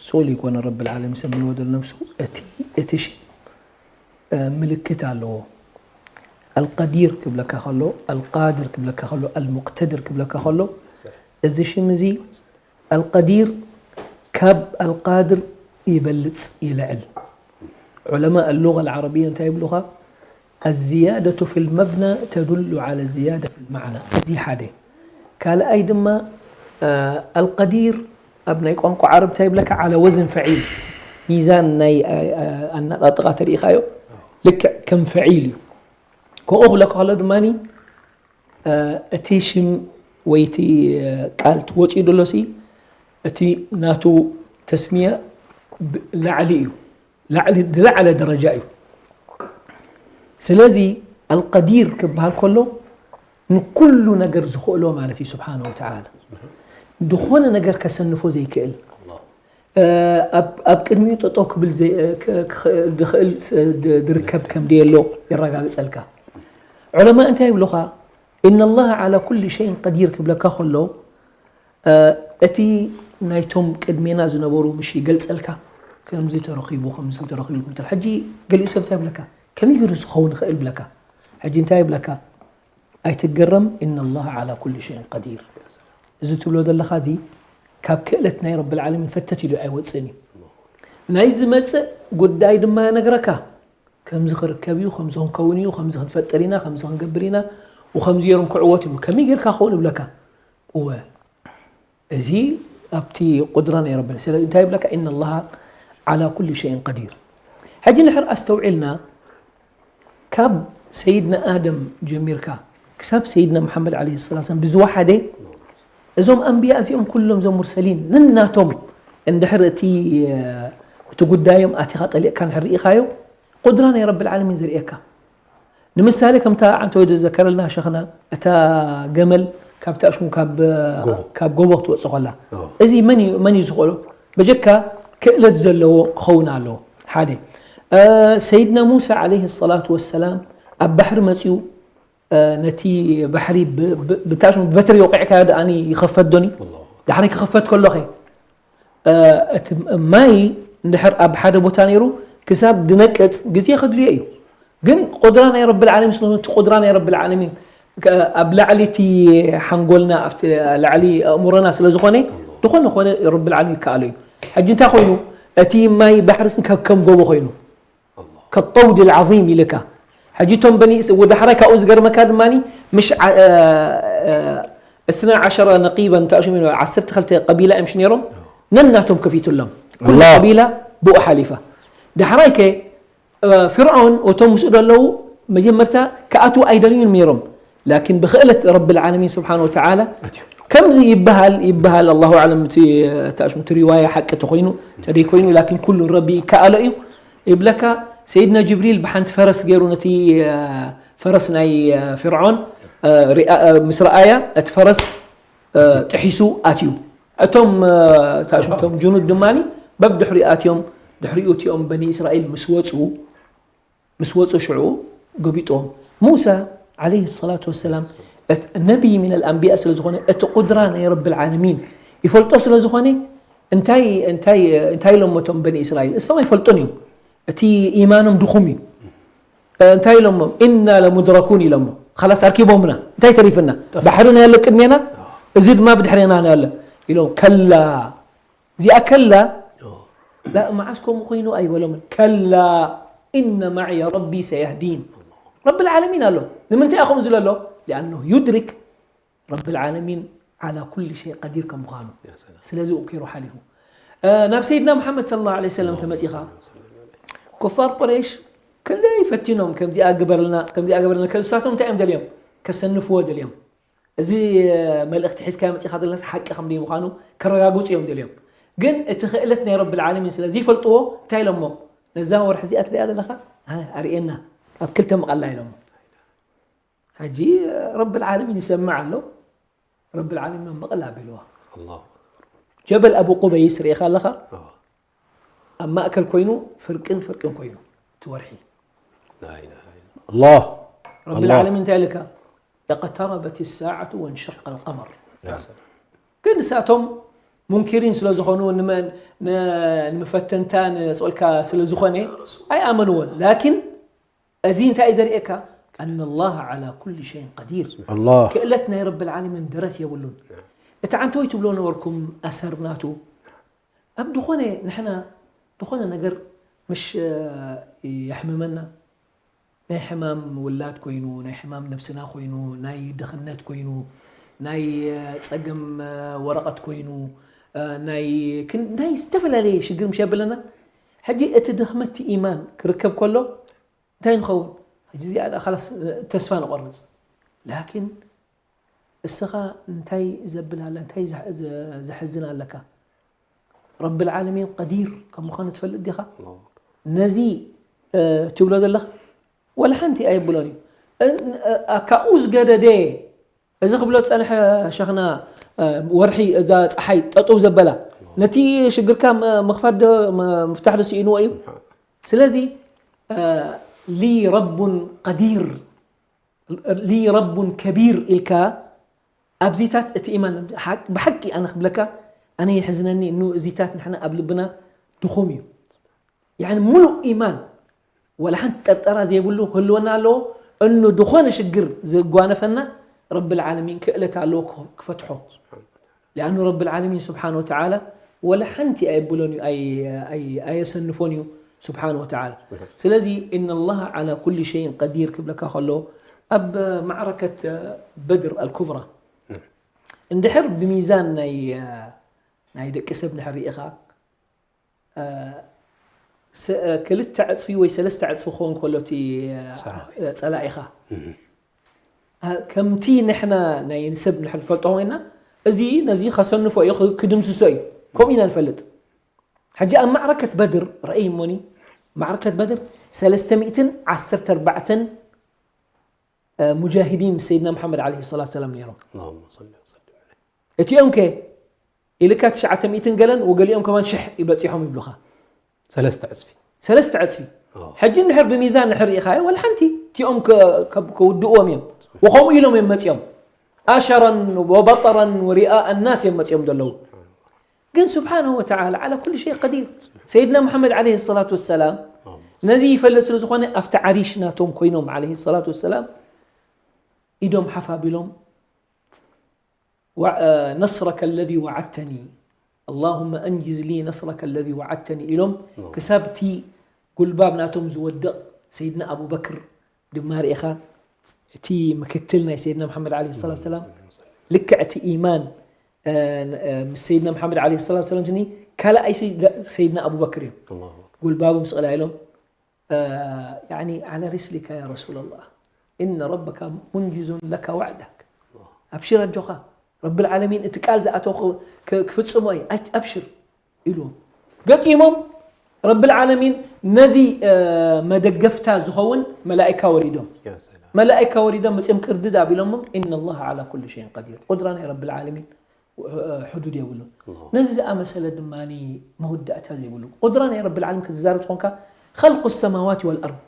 ሱቕ ኢሉ ኣይኮነ ረቢ ልዓለሚን ሰሚዎ ዘሎ ነብሱ እቲ እቲ ሽም ምልክት ኣለዎ ኣልቀዲር ክብለካ ከሎ ኣልቃድር ክብለካ ከሎ ኣልሙቅተድር ክብለካ ከሎ እዚ ሽም እዚ ኣልቀዲር ካብ ኣልቃድር ይበልጽ፣ ይልዕል። ዑለማ ኣሉጋ ኣልዓረብያ እንታይ ይብሉኻ? ኣዝያደቱ ፊል መብና ተዱሉ ዓለ ዝያደ ፊል ማዕና። እዚ ሓደ። ካልኣይ ድማ ኣልቀዲር ኣብ ናይ ቋንቋ ዓረብ እንታይ ይብለካ? ዓለ ወዝን ፈዒል፣ ሚዛን ናይ ኣናጣጥቓ ተሪኢኻዮ፣ ልክዕ ከም ፈዒል እዩ። ከምኡ ክብለካ ከሎ ድማ እቲ ሽም ወይ እቲ ቃል ወፂኡ ደሎሲ እቲ ናቱ ተስሚያ ላዕሊ እዩ። ላዕሊ ዝለዓለ ደረጃ እዩ። ስለዚ ኣልቀዲር ክበሃል ከሎ ንኩሉ ነገር ዝኽእሎ ማለት እዩ። ስብሓነ ወተዓላ ዝኾነ ነገር ከሰንፎ ዘይክእል፣ ኣብ ቅድሚኡ ጠጠው ክብል ዝኽእል ዝርከብ ከም ደየሎ የረጋግፀልካ። ዑለማ እንታይ ይብሉኻ? ኢነ ላሃ ዓላ ኩሊ ሸይን ቀዲር ክብለካ ከሎ እቲ ናይቶም ቅድሜና ዝነበሩ ምሽ ይገልጸልካ። ከምዚ ተረኺቡ ከምዚ ተረኺቡ ከምዚ ሕጂ ገሊኡ ሰብ እንታይ ይብለካ? ከመይ ገይሩ ዝኸውን ይኽእል ይብለካ። ሕጂ እንታይ ይብለካ? ኣይትገረም፣ ኢነ ላሃ ዓላ ኩሊ ሸይን ቀዲር። እዚ ትብሎ ዘለኻ እዚ ካብ ክእለት ናይ ረብል ዓለሚን ፈተት ኢሉ ኣይወፅእን እዩ። ናይ ዝመፅእ ጉዳይ ድማ ነግረካ። ከምዚ ክርከብ እዩ፣ ከምዚ ክንከውን እዩ፣ ከምዚ ክንፈጥር ኢና፣ ከምዚ ክንገብር ኢና፣ ወከምዚ ገይሮም ክዕወት እዩ። ከመይ ጌርካ ክኸውን እብለካ? እወ፣ እዚ ኣብቲ ቁድራ ናይ ረቢ። ስለዚ እንታይ ይብለካ? ኢነ ላሃ ዓላ ኩሊ ሸይን ቀዲር። ሕጂ ንሕር ኣስተውዒልና፣ ካብ ሰይድና ኣደም ጀሚርካ ክሳብ ሰይድና መሓመድ ዓለይሂ ሰላም ብዝወሓደ፣ እዞም ኣንብያ እዚኦም ኩሎም፣ እዞም ሙርሰሊን ነናቶም እንድሕር እቲ እቲ ጉዳዮም ኣቲኻ ጠሊቕካ እንድሕር ርኢኻዮ፣ ቁድራ ናይ ረብል ዓለሚን ዘርእየካ። ንምሳሌ ከምታ ዓንተ ወደ ዘከረልና ሸኽና፣ እታ ገመል ካብታ ሽሙ ካብ ጎቦ ክትወጽእ ከላ፣ እዚ መን እዩ መን እዩ ዝኽእሎ? በጀካ ክእለት ዘለዎ ክኸውን ኣለዎ። ሓደ ሰይድና ሙሳ ዓለይሂ ሰላቱ ወሰላም ኣብ ባሕሪ መጺኡ ነቲ ባሕሪ ብታሽሙ በትሪ ወቂዕካዮ ደኣኒ ይኸፈት ዶኒ? ዳሕሪ ክኸፈት ከሎኸ እቲ ማይ እንድሕር ኣብ ሓደ ቦታ ነይሩ ክሳብ ድነቅጽ ግዜ ከድልዮ እዩ። ግን ቁድራ ናይ ረብል ዓለሚን ስለዝኾነ፣ እቲ ቁድራ ናይ ረብል ዓለሚን ኣብ ላዕሊ እቲ ሓንጎልና ኣብቲ ላዕሊ ኣእምሮና ስለዝኾነ፣ ዝኾነ ኾነ ረብል ዓለሚን ይከኣሎ እዩ። ሕጂ እንታይ ኮይኑ? እቲ ማይ ባሕርስ ከም ጎቦ ኮይኑ ከጠውድ ልዓዚም ኢልካ። ሕጂ እቶም በኒ እስ-፣ ወዳሕራይ ካብኡ ዝገርመካ ድማ ምሽ ዓ-፣ እ፣ እ፣ እትና ዓሸረ ነቂበን ተኣሽሙ ኢሉ ዓሰርተ ክልተ ቀቢላ እዮም ነይሮም። ነናቶም ከፊቱሎም። ኩሉ ኣላህ። ቀቢላ ብኡ ሓሊፋ። ዳሕራይ ከ፣ እ፣ ፍርዖን እቶም ምስኡ ዘለዉ መጀመርታ ክኣትዉ ኣይደልዩን ነይሮም። ላኪን ብኽእለት ረብል ዓለሚን ስብሓን ወተዓላ ኣትዩ። ከምዚ ይበሃል፣ ይበሃል፣ ኣላሁ ኣዕለም፣ እቲ፣ እቲ ኣሽሙ፣ እቲ ሪዋያ ሓቂ ተኾይኑ፣ ተደይ ኮይኑ፣ ላኪን ኩሉ ረቢ ይከኣሎ እዩ። ይብለካ፣ ሰይድና ጅብሪል ብሓንቲ ፈረስ ገይሩ ነቲ፣ እ፣ ፈረስ ናይ፣ እ፣ ፍርዖን፣ እ፣ ሪኣ-፣ እ፣ ምስ ረኣያ፣ እቲ ፈረስ፣ እ፣ ጥሒሱ ኣትዩ። እቶም፣ እ፣ ታሽምቶም ጅኑድ ድማ በብድሕሪኡ ኣትዮም፣ ድሕሪኡ እቲኦም በኒ እስራኤል ምስ ወፁ፣ ምስ ወፁ ሽዑ ገቢጦም። ሙሳ ዓለይሂ ሰላቱ ወሰላም፣ እት-፣ ነቢይ ሚነል ኣንቢያ ስለ ዝኾነ፣ እቲ ቁድራ ናይ ረብል ዓለሚን ይፈልጦ ስለ ዝኾነ፣ እንታይ፣ እንታይ፣ እንታይ ኢሎሞ እቶም በኒ እስራኤል? እሶም ኣይፈልጡን እዮም። እቲ ኢማኖም ድኹም እዩ። እ፣ እንታይ ኢሎሞ? ኢና ለሙድረኩን ኢሎሞ። ኻላስ ኣርኪቦምና። እንታይ ተሪፍና? ጠፍእ። ባሕሪ ናይ ኣሎ ቅድሜና፣ እዚ ድማ ብድሕሬና ናይ ኣሎ ኢሎም። ከላ። እዚኣ ከላ፣ ኦ። ላ፣ መዓስ ከምኡ ኮይኑ ኣይበሎምን። ከላ፣ ኢነ ማዕየ ረቢ ሰየህዲን። ረብል ዓለሚን ኣሎ። ንምንታይ እዩ ከምኡ ዝብሎ ኣሎ? ሊኣነሁ ዩድሪክ ረብል ዓለሚን ዓላ ኩሊ ሸይ ቀዲር ከም ምዃኑ። ያ ሰላም። ስለዚ እዩ ገይሩ ሓሊፉ። እ፣ ናብ ሰይድና መሓመድ ሰለላሁ ዐለይሂ ወሰለም ተመጺኻ፣ ኩፋር ቁረይሽ ክንደይ ፈቲኖም፣ ከምዚኣ ግበርልና፣ ከምዚኣ ግበርልና፣ ከ-፣ ንሳቶም እንታይ እዮም ደልዮም? ከሰንፍዎ ደልዮም። እዚ፣ እ፣ መልእኽቲ ሒዝካዮ መጺኻ ዘለኻስ ሓቂ ከም ደይ ምዃኑ ከረጋግጹ እዮም ደልዮም። ግን እቲ ክእለት ናይ ረብል ዓለሚን ስለ ዘይፈልጥዎ፣ እንታይ ኢሎሞ? ነዛ ወርሒ እዚኣ ትሪኣ ዘለኻ? ሃ፣ ኣርእየና። ኣብ ክልተ ምቓላ ኢሎሞ። ሕጂ ረብል ዓለሚን ይሰምዕ ኣሎ። ረብል ዓለሚን መቐል ኣቢልዋ። ኣላሁ ኣክበር። ጀበል ኣቡ ቁበይስ ርኢኻ ኣለኻ? ኣዎ። ኣብ ማእከል ኮይኑ ፍርቅን ፍርቅን ኮይኑ እቲ ወርሒ። ላኢላሃ ኢላ። ኣላህ። ረብል ኣላህ። ዓለሚን እንታይ ኢልካ? እቅተረበት ሳዓቱ ወንሸቀል ቀመር። ያ ሰላም። ግን ንሳቶም ሙንኪሪን ስለ ዝኾኑ ንመ-፣ ን-፣ ንመፈተንታ ንስኦልካ ስለ ዝኾነ ኣይኣመንዎን። ላኪን እዚ እንታይ እዩ ዘርእየካ? ኣነ ላህ ዓላ ኩሊ ሸይን ቀዲር። ኣላህ። ክእለት ናይ ረብል ዓለሚን ደረት የብሉን። እቲ ዓንተወይ ትብሎ ነበርኩም ኣሰር ናቱ፣ ኣብ ዝኾነ ንሕና ዝኾነ ነገር ምሽ የሕምመና፣ ናይ ሕማም ውላድ ኮይኑ፣ ናይ ሕማም ነብስና ኮይኑ፣ ናይ ድኽነት ኮይኑ፣ ናይ ጸገም ወረቐት ኮይኑ፣ ናይ ክን ናይ ዝተፈላለየ ሽግር ምሽ የብለና። ሕጂ እቲ ድኽመት ኢማን ክርከብ ከሎ እንታይ ንኸውን? ሕጂ እዚኣ ደኣ ኻላስ ተስፋ ንቖርጽ። ላኪን እስኻ እንታይ ዘብል ኣለ እንታይ ዘሕ- ዘ- ዘሕዝን ኣለካ? ረብል ዓለሚን ቀዲር ከም ምዃኑ ትፈልጥ ዲኻ? ነዚ ትብሎ ዘለኻ ወላ ሓንቲ ኣየብሎን እዩ። ካብኡ ዝገደደ እዚ ክብሎ ዝጸንሐ ሸኽና ወርሒ እዛ ጸሓይ ጠጠው ዘበላ ነቲ ሽግርካ ምኽፋት ምፍታሕ ዶ ስኢንዎ እዩ? ስለዚ ሊ ረቡን ቀዲር ሊ ረቡን ከቢር ኢልካ ኣብዚታት እቲ ኢማን ብሓቂ ኣነ ክብለካ ኣነ ይሕዝነኒ እኑ እዚታት ንሕና ኣብ ልብና ድኹም እዩ። ያኒ ሙሉእ ኢማን ወላ ሓንቲ ጠርጠራ ዘይብሉ ህልወና ኣለዎ። እኑ ዝኾነ ሽግር ዘጓነፈና ረብል ዓለሚን ክእለት ኣለዎ ክፈትሖ። ሊኣኑ ረብል ዓለሚን ስብሓን ወተዓላ ወላ ሓንቲ ኣየብሎን እዩ ኣየሰንፎን እዩ ስብሓን ወተዓላ። ስለዚ ኢነ ላሃ ዓላ ኩሊ ሸይን ቀዲር ክብለካ ከሎ ኣብ ማዕረከት በድር ኣልኩብራ እንድሕር ብሚዛን ናይ ናይ ደቂ ሰብ እንድሕር ርኢኻ ክልተ ዕፅፊ ወይ ሰለስተ ዕፅፊ ክኸውን ከሎ እቲ ፀላኢኻ ከምቲ ንሕና ናይ ንሰብ ንድሕር ንፈልጦ ኮይና እዚ ነዚ ከሰንፎ እዩ ክድምስሶ እዩ። ከምኡ ኢና ንፈልጥ። ሕጂ ኣብ ማዕረከት በድር ረእይ እሞኒ ማዕረከት በድር ሰለስተ ሚእትን ዓሰርተ ኣርባዕተን ሙጃሂዲን ምስ ሰይድና መሓመድ ዓለይሂ ሰላቱ ሰላም ነይሮም። እቲኦም ከ ኢልካ ትሽዓተ ሚእትን ገለን ወገሊኦም ከማን ሽሕ ይበፂሖም ይብሉኻ። ሰለስተ ዕፅፊ። ሰለስተ ዕፅፊ። ሕጂ እንድሕር ብሚዛን እንድሕር ርኢኻዮ ወላ ሓንቲ እቲኦም ከውድእዎም እዮም። ወኸምኡ ኢሎም እዮም መፂኦም። ኣሸረን ወበጠረን ወሪኣ ኣናስ እዮም መፂኦም ዘለዉ። ግን ስብሓንሁ ወተዓላ ዓላ ኩሉ ሸይ ቀዲር። ሰይድና ሙሓመድ ዓለይሂ ሰላቱ ወሰላም ነዚ ይፈልጥ ስለ ዝኾነ ኣብቲ ዓሪሽ ናቶም ኮይኖም ዓለይሂ ሰላቱ ወሰላም ኢዶም ሓፍ ኣቢሎም ነስረከ ለዚ ወዓድተኒ ኣላሁመ ኣንጅዝ ሊ ነስረከ ለዚ ወዓድተኒ ኢሎም ክሳብ እቲ ጉልባብ ናቶም ዝወድቕ ሰይድና ኣቡበክር ድማ ርኢኻ እቲ ምክትል ናይ ሰይድና መሓመድ ዓለይሂ ሰላቱ ሰላም ልክዕ እቲ ኢማን ምስ ሰይድና መሓመድ ዓለይሂ ሰላቱ ሰላም ስኒ ካልኣይ ሰይድና ኣቡበክር እዮም። ጉልባቦም ስቕላ ኢሎም ያኒ ዓላ ሪስሊካ ያ ረሱለላህ እነ ረበካ ሙንጅዙን ለካ ዋዕዳክ ኣብሽር ኣጆኻ ረብል ዓለሚን እቲ ቃል ዝኣተወ ክፍጽሞ እዩ ኣብሽር ኢልዎም። ገጢሞም ረብል ዓለሚን ነዚ መደገፍታ ዝኸውን መላኢካ ወሪዶም። መላኢካ ወሪዶም መጺኦም ቅርድድ ኣቢሎሞም፣ ኢነ ላሃ ዓላ ኩሊ ሸይን ቀዲር። ቁድራ ናይ ረብል ዓለሚን ሕዱድ የብሉን። ነዚ ዝኣመሰለ ድማ መወዳእታ ዘይብሉ ቁድራ ናይ ረብል ዓለሚን ክትዛረብ ትኾንካ፣ ኸልቁ ሰማዋት ወልኣርድ፣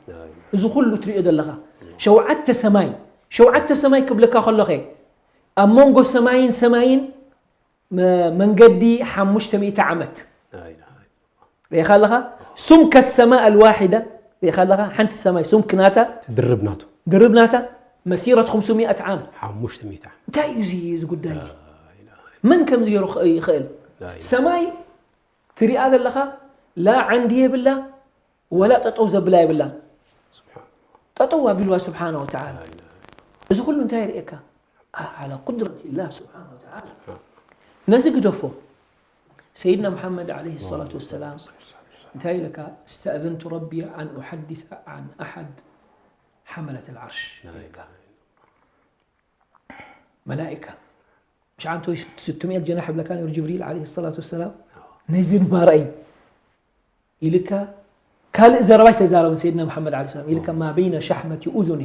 እዚ ኩሉ ትሪኦ ዘለኻ ሸውዓተ ሰማይ፣ ሸውዓተ ሰማይ ክብለካ ከሎኸ ኣብ መንጎ ሰማይን ሰማይን መ-፣ መንገዲ ሓሙሽተ ሚእቲ ዓመት። ላ ኢላሃ ኢላላህ። ርኢኻ ኣለኻ? ሱምከ ሰማእ ኣልዋሒዳ፣ ርኢኻ ኣለኻ? ሓንቲ ሰማይ ሱምክ ናታ፣ ትድርብ ናቱ። ድርብ ናታ፣ መሲረት ኹምስሚእት ዓም። ሓሙሽተ ሚእቲ ዓም። እንታይ እዩ እዚ፣ እዚ ጉዳይ እዚ? ላ ኢላሃ ኢላላህ። መን ከምዚ ገይሩ ኽ-፣ ይኽእል? ላ ኢላሃ። ሰማይ ትሪኣ ዘለኻ፣ ላ ዓንዲ የብላ፣ ወላ ጠጠው ዘብላ የብላን። ስብሓን። ጠጠው ኣቢልዋ ስብሓነ ወተዓላ። ላ ኢላሃ ኢላላህ። እዚ ኩሉ እንታይ የርእየካ? ዓ-፣ ዓላ ቁድረት ላህ ስብሓነ ወተዓላ። ነዚ ግደፎ። ሰይድና ሙሓመድ ዓለይሂ ሰላቱ ወሰላም እንታይ ኢለካ? እስተእዘንቱ ረቢ ኣን ኡሓዲሰ ዓን ኣሓድ ሓመለት ልዓርሽ ኢለካ። መላኢካ። ምሽ ዓንቶ ስትምኤት ጀናሕ ይብለካ ነይሩ ጅብሪል ዓለይሂ ሰላቱ ወሰላም። ነዚ ድማ ረኣይ ኢልካ ካልእ ዘረባ ኣይተዛረበን ሰይድና መሓመድ ዓለይሂ ሰላም። ኢልካ ማ በይነ ሻሕመቲ ኡዙኒ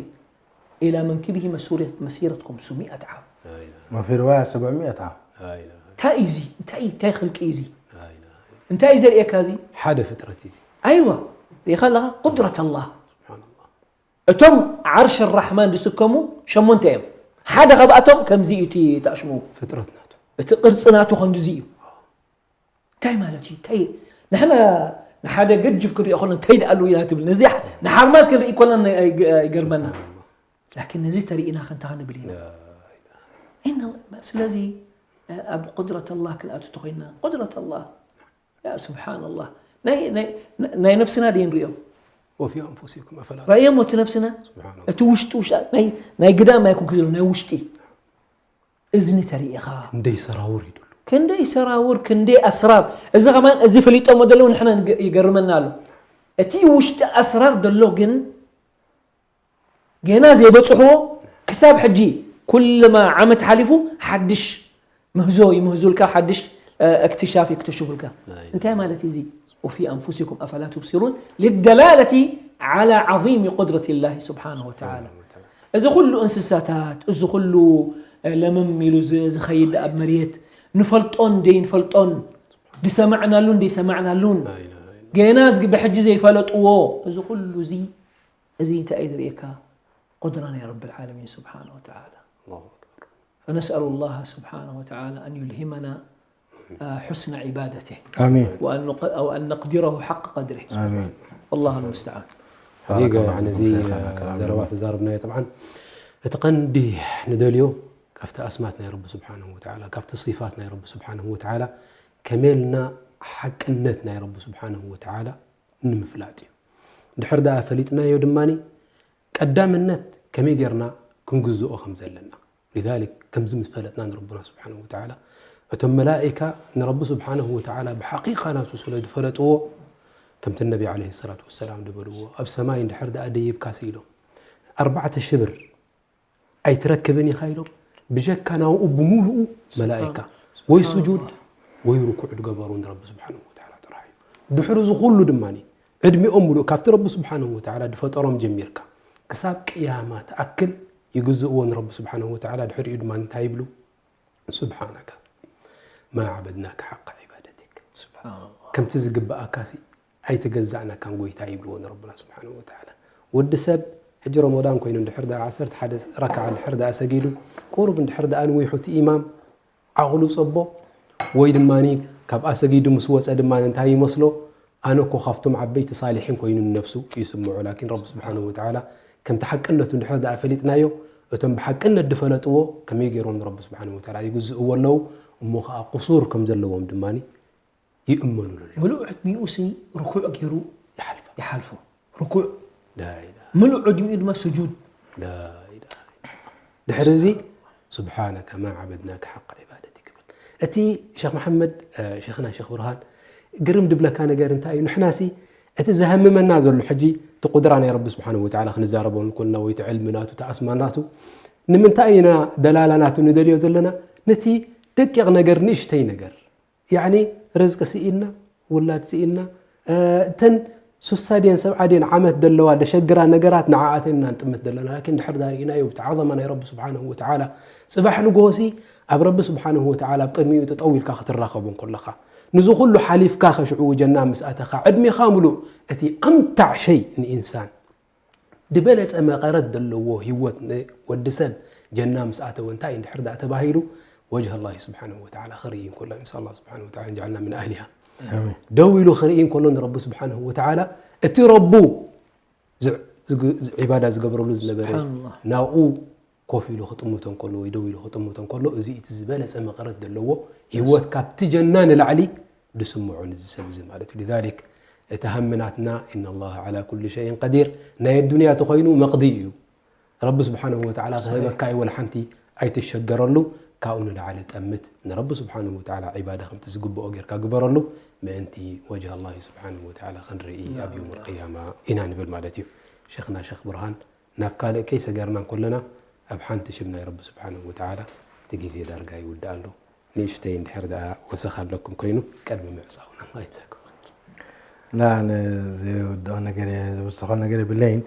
ኢላ መንኪብሂ መሱረት-፣ መሲረት ኹምስሚእት ዓም። ላ ኢላሃ። ወፊ ርዋያ ሰብዕሚእት ዓም። ላ ኢላሃ። እንታይ እዩ እዚ? እንታይ፣ እንታይ ኽልቂ እዩ እዚ? ላ ኢላሃ። እንታይ እዩ ዘርእየካ እዚ? ሓደ ፍጥረት እዩ እዚ። ኣይዋ፣ ርኢኻ ኣለኻ? ቁድረት ኣላህ። ስብሓንላህ። እቶም ዓርሽ ራሕማን ዝስከሙ ሸሞንተ እዮም። ሓደ ካብኣቶም ከምዚ እዩ እቲ ተኣሽሙ። ፍጥረት ናቱ። እቲ ቅርጺ ናቱ ከምዚ እዩ። እንታይ ማለት እዩ? እንታይ ንሕና ንሓደ ገጅፍ ክንሪኦ ከሎ እንታይ ደኣሉ ኢና ትብል? ነዚ ንሓርማዝ ክንርኢ ከለና ኣይገርመና። ላኪን ነዚ ተሪኢና ከንታ ክንብል ኢና። ላ ኢላሃ። ኢና፣ ስለዚ ኣብ ቁድረት ኣላህ ክንኣቱ ተኾይና፣ ቁድረት ኣላህ ያ ስብሓንላህ። ናይ ናይ ናይ ነብስና ድየ ንሪኦ? وفي أنفسكم أفلا ራእየሞ እቲ ነብስና سبحان الله እቲ ውሽጢ ውሽጢ ናይ ናይ ግዳም ኣይኮንኩ ዘሎ ናይ ውሽጢ እዝኒ ተሪኢኻ ክንደይ ሰራውር ይድሉ ክንደይ ሰራውር ክንደይ ኣስራር እዚ ከማን እዚ ፈሊጦሞ ዘለዉ ንሕና ንገ- ይገርመና ኣሎ። እቲ ውሽጢ ኣስራር ዘሎ ግን ገና ዘይበፅሕዎ ክሳብ ሕጂ ኩልማ ዓመት ሓሊፉ ሓድሽ ምህዞ ይምህዙልካ ሓድሽ እክትሻፍ ይክትሽፉልካ። እንታይ ማለት እዩ እዚ? وفي أنفسكم أفلا تبصرون للدلالة على عظيم قدرة الله سبحانه وتعالى። እዚ ኩሉ እንስሳታት እዚ ኩሉ ለምም ኢሉ ዝ- ዝኸይድ ኣብ መሬት ንፈልጦን ደይንፈልጦን ድሰማዕናሉን ደይሰማዕናሉን ገና እዚ ብሕጂ ዘይፈለጥዎ እዚ ኩሉ እዚ እዚ እንታይ እዩ ዝርእየካ? قدرة ናይ رب العالمين سبحانه وتعالى. الله أكبر فنسأل الله سبحانه وتعالى أن يلهمنا آه، حسن عبادته آمين وأن نق- أو أن نقدره حق قدره. آمين والله المستعان. حقيقة بارك الله يعني فيكم زي شيخنا، كلام ዘረባ ተዛርብናዮ طبعا እቲ ቀንዲ ንደልዮ ካብቲ ኣስማት ናይ ረቢ ስብሓንሁ ወተዓላ ካብቲ صفات ናይ ረቢ ስብሓንሁ ወተዓላ ከመልና ሓቅነት ናይ ረቢ ስብሓንሁ ወተዓላ ንምፍላጥ እዩ። ድሕር ደኣ ፈሊጥናዮ ድማ ቀዳምነት ከመይ ጌርና ክንግዝኦ ከም ዘለና لذلك ከምዚ ምስ ፈለጥና ንረብና ስብሓንሁ ወተዓላ እቶም መላኢካ ንረቢ ስብሓንሁ ወተዓላ ብሓቂቃ ናቱ ስለ ዝፈለጥዎ ከምቲ ነቢ ዓለይሂ ሰላቱ ወሰላም ዝበልዎ ኣብ ሰማይ እንድሕር ደኣ ደይብካሲ ኢሎም ኣርባዕተ ሽብር ኣይትረክብን ኢኻ ኢሎም ብጀካ ናብኡ ብምሉኡ መላኢካ ወይ ስጁድ ወይ ርኩዕ ዝገበሩ ንረቢ ስብሓንሁ ወተዓላ ጥራሕ እዩ። ድሕሪ እዚ ኩሉ ድማ ዕድሚኦም ሙሉእ ካብቲ ረቢ ስብሓንሁ ወተዓላ ዝፈጠሮም ጀሚርካ ክሳብ ቅያማ ትኣክል ይግዝእዎ ንረቢ ስብሓንሁ ወተዓላ ድሕሪኡ ድማ እንታይ ይብሉ? سبحانك ما عبدناك حق عبادتك سبحان الله. ከምቲ ዝግብኣካሲ ኣይተገዛእናካን ጎይታ ይብልዎ ንረብና ስብሓንሁ ወተዓላ። ወዲ ሰብ ሕጂ ረመዳን ኮይኑ እንድሕር ደኣ ዓሰርተ ሓደ ረክዓ እንድሕር ደኣ ሰጊዱ ቁሩብ እንድሕር ደኣ ንዊሑ እቲ ኢማም ዓቕሉ ጸቦ ወይ ድማ ካብ ኣሰጊዱ ምስ ወጸ ድማ እንታይ ይመስሎ ኣነ እኮ ካብቶም ዓበይቲ ሳሊሒን ኮይኑ ንነብሱ ይስምዖ ላኪን ረቢ ስብሓንሁ ወተዓላ ከምቲ ሓቅነቱ እንድሕር ደኣ ፈሊጥናዮ እቶም ብሓቅነት ዝፈለጥዎ ከመይ ገይሮም ንረቢ ስብሓንሁ ወተዓላ ይግዝእዎ ኣለዉ እሞ ከዓ ቁሱር ከም ዘለዎም ድማ ይእመኑሉ ኣለዉ ምሉእ ዕድሚኡ ሲ ርኩዕ ገይሩ ይሓልፋ ይሓልፎ። ርኩዕ ላኢላ ምሉእ ዕድሚኡ ድማ ስጁድ ላኢላ ድሕሪ እዚ ስብሓነከ ማ ዓበድናከ ሓቀ ዒባደቲክ ይብል። እቲ ሸኽ መሓመድ ሸኽና ሸኽ ብርሃን ግርም ድብለካ ነገር እንታይ እዩ? ንሕናሲ እቲ ዘሃምመና ዘሎ ሕጂ እቲ ቁድራ ናይ ረቢ ስብሓነሁ ወተዓላ ክንዛረበሉ እንኮልና ወይ እቲ ዕልሚ ናቱ እቲ ኣስማ ናቱ ንምንታይ ኢና ደላላ ናቱ ንደልዮ ዘለና? ነቲ ደቂቕ ነገር ንእሽተይ ነገር ያዕኒ ርዝቂ ስኢንና፣ ውላድ ስኢንና፣ እተን ሱሳ ድየን ሰብዓ ድየን ዓመት ደለዋ ደሸግራ ነገራት ንዓኣተን ኢና ንጥምት ደለና። ላኪን ድሕር ዳ ርኢናዮ ብቲ ዓዘማ ናይ ረቢ ስብሓነሁ ወተዓላ ጽባሕ ንግሆሲ ኣብ ረቢ ስብሓነሁ ወተዓላ ኣብ ቅድሚኡ ጠጠው ኢልካ ክትራኸቦ እንከለኻ ንዚ ኩሉ ሓሊፍካ ኸሽዑ ጀና ምስ ኣተኻ ዕድሜኻ ምሉእ እቲ ኣምታዕ ሸይ ንኢንሳን ድበለጸ መቐረት ደለዎ ህይወት ንወዲ ሰብ ጀና ምስ ኣተወ እንታይ እንድሕር ደኣ ተባሂሉ ወጅህ ኣላሂ ስብሓነሁ ወተዓላ ክርኢ እንከሎ ኢንሻ ኣላህ ስብሓነሁ ወተዓላ እንጀዓልና ምን ኣህሊሃ ኣሜን። ደው ኢሉ ክርኢ እንከሎ ንረቢ ስብሓነሁ ወተዓላ እቲ ረቡ ዝ- ዝግ- ዝ- ዒባዳ ዝገብረሉ ዝነበረ ስብሓንላህ። ናብኡ ኮፍ ኢሉ ክጥምቶ እንከሎ ወይ ደው ኢሉ ክጥምቶ እንከሎ እዚ እቲ ዝበለጸ መቐረት ዘለዎ ህይወት ካብቲ ጀና ንላዕሊ ድስምዖ ንዚ ሰብ እዚ ማለት እዩ። ሊዛሊክ እቲ ሃሚ ናትና ኢነ ላህ ዓላ ኩሊ ሸይን ቀዲር ናይ ኣዱንያ ተኾይኑ መቕዲ እዩ። ረቢ ስብሓነሁ ወተዓላ ክህበካ እዩ ወላ ሓንቲ ኣይትሸገረሉ። ካብኡ ንላዕሊ ጠምት ንረቢ ስብሓነሁ ወተዓላ ዒባዳ ከምቲ ዝግብኦ ጌርካ ግበረሉ ምእንቲ ወጅህ ኣላህ ስብሓነሁ ወተዓላ ክንርኢ ኣብ የውም ልቅያማ ኢና ንብል ማለት እዩ። ሸኽና ሸኽ ብርሃን ናብ ካልእ ከይሰገርና እንከለና ኣብ ሓንቲ ሽም ናይ ረቢ ስብሓነሁ ወተዓላ እቲ ግዜ ዳርጋ ይውዳእ ኣሎ። ንእሽተይ እንድሕር ደኣ ወሰኽ ኣለኩም ኮይኑ ቅድሚ ምዕጻውና ኣይትሰግሩ። ላ ኣነ ዝወድኦ ነገር እየ ዝውስኾ ነገር የብለይን።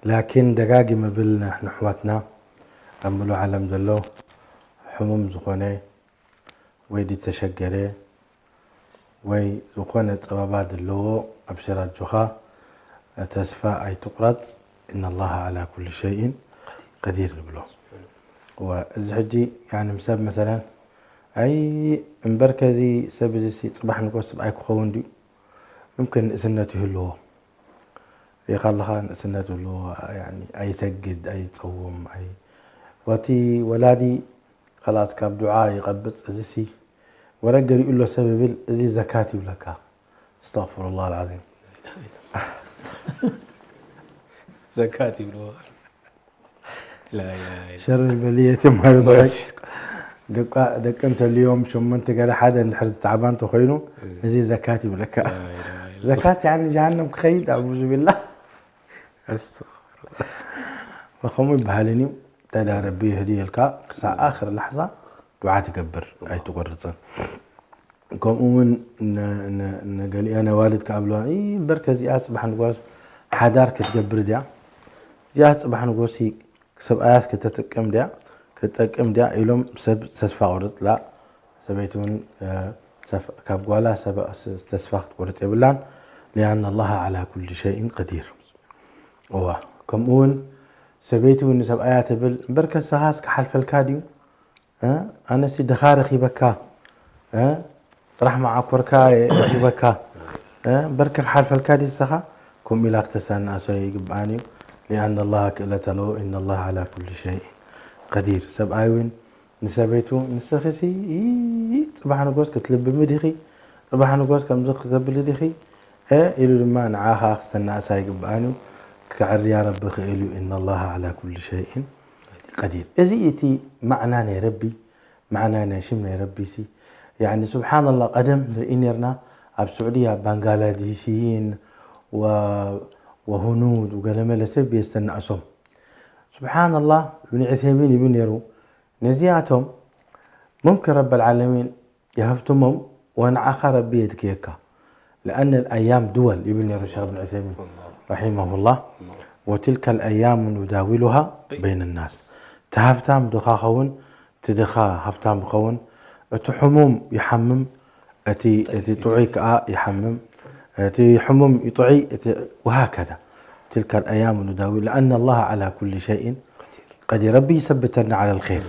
ላኪን ደጋጊመ ብል ንሕዋትና ኣብ ምሉእ ዓለም ዘሎ ሕሙም ዝኾነ ወይ ድተሸገረ ወይ ዝኾነ ጸበባ ዘለዎ ኣብሽር ኣጆኻ ተስፋ ኣይትቑረጽ ኢነ ላህ ዓላ ኩሊ ሸይን ቀዲር ንብሎ። እወ፣ እዚ ሕጂ ያኒ ምሰብ መሰለን ኣይ እምበርከ እዚ ሰብ እዚ ሲ ጽባሕ ንጎ ስብኣይ ክኸውን ድዩ? ምምክን ንእስነቱ ይህልዎ ሪኢኻ ኣለኻ ንእስነቱ ይህልዎ ያኒ ኣይሰግድ ኣይጸውም ኣይ ወቲ ወላዲ ከላስ ካብ ዱዓ ይቐብጽ እዚሲ ወረ ገሊኡ ኣሎ ሰብ ይብል እዚ ዘካት ይብለካ استغفر الله العظيم. ዘካት ይብልዎ። لا إله إلا شر البلية ما يضحك. ደቂ እንተልዮም ሸሞንተ ገለ ሓደ እንድሕር ዝተዓባ እንተኮይኑ እዚ ዘካት ይብለካ። لا إله إلا ዘካት ያኒ ጀሃነም ክኸይድ ኣዑዙ ቢላህ። ከምኡ ይበሃልን እዩ። ታዲያ ረቢ የህድየልካ ክሳብ ኣኽር ላሕዛ ዱዓ ትገብር ኣይትቆርፅን። ከምኡ እውን ንገሊአን ኣዋልድ ክኣብልዋ እምበር ከዚኣ ፅባሕ ንጓስ ሓዳር ክትገብር ድያ እዚኣ ፅባሕ ንጎሲ ሰብኣያስ ከተጥቀም ድያ ክትጠቅም ድያ ኢሎም ሰብ ተስፋ ቆርፅላ። ሰበይቲ እውን ካብ ጓላ ተስፋ ክትቆርፅ የብላን። لأن الله على كل شيء قدير። እዋ ከምኡ እውን ሰበይቲ እውን ንሰብኣያ ትብል እምበር ከሰኻስ ክሓልፈልካ ድዩ ኣነሲ ድኻ ረኺበካ ጥራሕ መዓኮርካ ረኺበካ በርክ ክሓልፈልካ ድስኻ ከምኡ ኢላ ክተሳንኣሶ ይግብኣን እዩ። لأن الله ክእለት ኣለዎ إن الله على كل شيء قدير። ሰብኣይ እውን ንሰበይቱ ንስኺሲ ጽባሕ ንጎስ ክትልብሚ ዲኺ ጽባሕ ንጎስ ከምዚ ክተብሊ ዲኺ ኢሉ ድማ ንዓኻ ክስተናእሳ ይግብኣን እዩ። ከዕርያ ረቢ ክእል እዩ إن الله على كل شيء قدير። እዚ እቲ ማዕና ናይ ረቢ ማዕና ናይ ሽም ናይ ረቢ ሲ ያኒ ስብሓንላ ቀደም ንርኢ ነርና ኣብ ስዑድያ ባንጋላዲሽይን ወሁኑድ ገለመለ ሰብ የስተናእሶም። ስብሓንላ እብኒ ዑሰይሚን ይብል ነይሩ ነዚኣቶም ሙምኪን ረቢ ልዓለሚን የሃብትሞም ወንዓኻ ረቢ የድክየካ لأن الأيام دول ይብል ነይሩ ሸክ ብን ዑሰይሚን رحمه الله وتلك الأيام نداولها بين الناس እቲ ሃብታም ድኻ ኸውን እቲ ድኻ ሃብታም ይኸውን እቲ ሕሙም ይሓምም እቲ እቲ ጥዑይ ከዓ ይሓምም እቲ ሕሙም ይጥዑይ እቲ وهكذا تلك الأيام نداولها لأن الله على كل شيء قدير። ረቢ ይሰብተና على الخير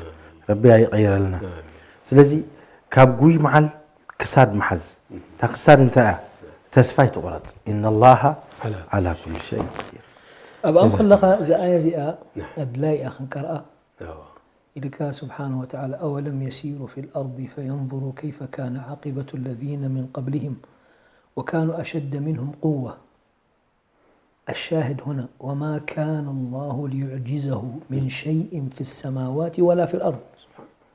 ረቢ ኣይቀይረልና። ስለዚ ካብ ጉይ መዓል ክሳድ መሓዝ እታ ክሳድ እንታይ እያ ተስፋ ይትቑረፅ إن الله على كل شيء قدير። ኣብኣ ከለኻ እዛ ኣያ እዚኣ ኣድላይ እያ ክንቀርኣ ኢልካ ስብሓን ወተዓላ أولم يسيروا في الأرض فينظروا كيف كان عاقبة الذين من قبلهم وكانوا أشد منهم قوة الشاهد هنا وما كان الله ليعجزه من شيء في السماوات ولا في الأرض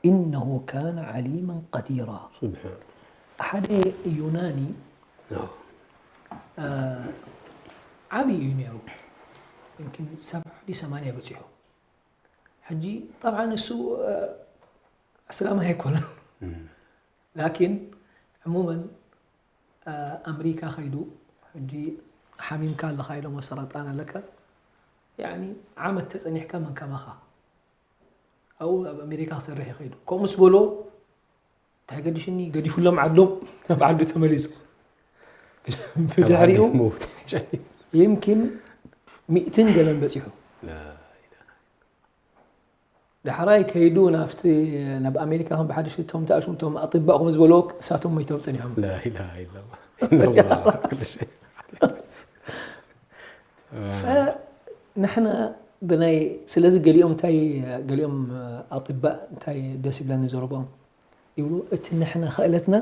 إنه كان عليما قديرا سبحان ሓደ ዩናኒ ዓብዪ እዩ ነይሩ يمكن ሰብዓ ዲ ሰማንያ በፂሑ ሕጂ طبعا እሱ ኣስላማይ ኣይኮነን لكن عموما ኣምሪካ ከይዱ ሕጂ ሓሚምካ ኣለኻ ኢሎሞ ሰረጣን ኣለካ ያኒ ዓመት ተፀኒሕካ መን ከማኻ ኣብኡ ኣብ ኣሜሪካ ክሰርሕ ይኸይዱ ከምኡ ምስ በሎ እንታይ ገዲሽኒ ገዲፉሎም ዓዶም ናብ ዓዱ ተመሊሱ ብድሕሪኡ يمكن ሚእትን ገለን በፂሑ ዳሕራይ ከይዱ ናብቲ ናብ ኣሜሪካ ከም ብሓድሽ እቶም ተኣሽሙ እቶም ኣጥባእ ከም ዝበልዎ እሳቶም ሞይቶም ፀኒሖም لا إله إلا الله إن الله على كل شيء ንሕና ብናይ ስለዚ ገሊኦም እንታይ ገሊኦም ኣጥባእ እንታይ ደስ ይብለኒ ዘረቦም ይብሉ እቲ ንሕና ክእለትና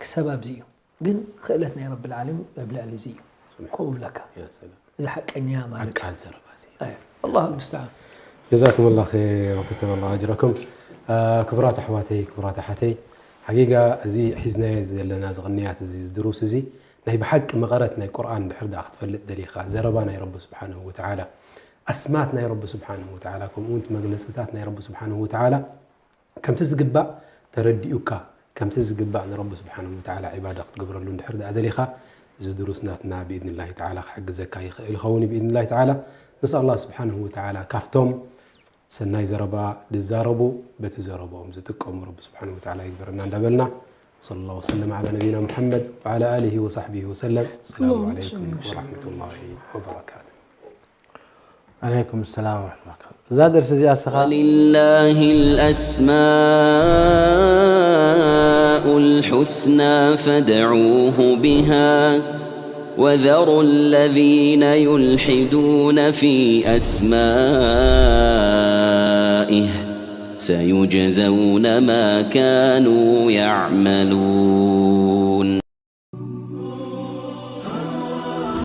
ክሰብ ኣብዚ እዩ ግን ክእለት ናይ ረቢ ልዓለሚን ኣብ ልዕሊ እዚ እዩ ከምኡ ብለካ يا سلام እዚ ሓቀኛ ማለት ቃል ዘረባ እዚ ኣይ ኣላህ ምስተዓን جزاكم الله خير وكتب الله أجركم ክቡራት ኣሕዋተይ ክቡራት ኣሓተይ ሓቂቃ እዚ ሒዝናዮ ዘለና ዝቕንያት እዚ ድሩስ እዚ ናይ ብሓቂ መቐረት ናይ ቁርኣን ድሕር ደኣ ክትፈልጥ ደሊኻ ዘረባ ናይ ረቢ ስብሓንሁ ወተዓላ ኣስማት ናይ ረቢ ስብሓንሁ ወተዓላ ከምኡ እውን መግለፅታት ናይ ረቢ ስብሓንሁ ወተዓላ ከምቲ ዝግባእ ተረዲኡካ ከምቲ ዝግባእ ንረቢ ስብሓንሁ ወተዓላ ዒባዳ ክትገብረሉ እንድሕር ደኣ ደሊኻ እዚ ድሩስ ናትና ብኢድንላሂ ተዓላ ክሕግዘካ ይኽእል ይኸውን እዩ ብኢድንላሂ ተዓላ። ነስኣል ኣላህ ስብሓንሁ ወተዓላ ካብቶም ሰናይ ዘረባ ዝዛረቡ በቲ ዘረብኦም ዝጥቀሙ ረቢ ስብሓንሁ ወተዓላ ይግበረና እንዳበልና وصلى الله وسلم على نبينا محمد وعلى آله وصحبه وسلم. السلام عليكم ورحمة الله وبركاته. عليكم السلام ورحمة الله. እዛ ደርሲ እዚኣ እስኻ ولله الأسماء الحسنى فادعوه بها وذروا الذين يلحدون في أسمائه سيجزون ما كانوا يعملون.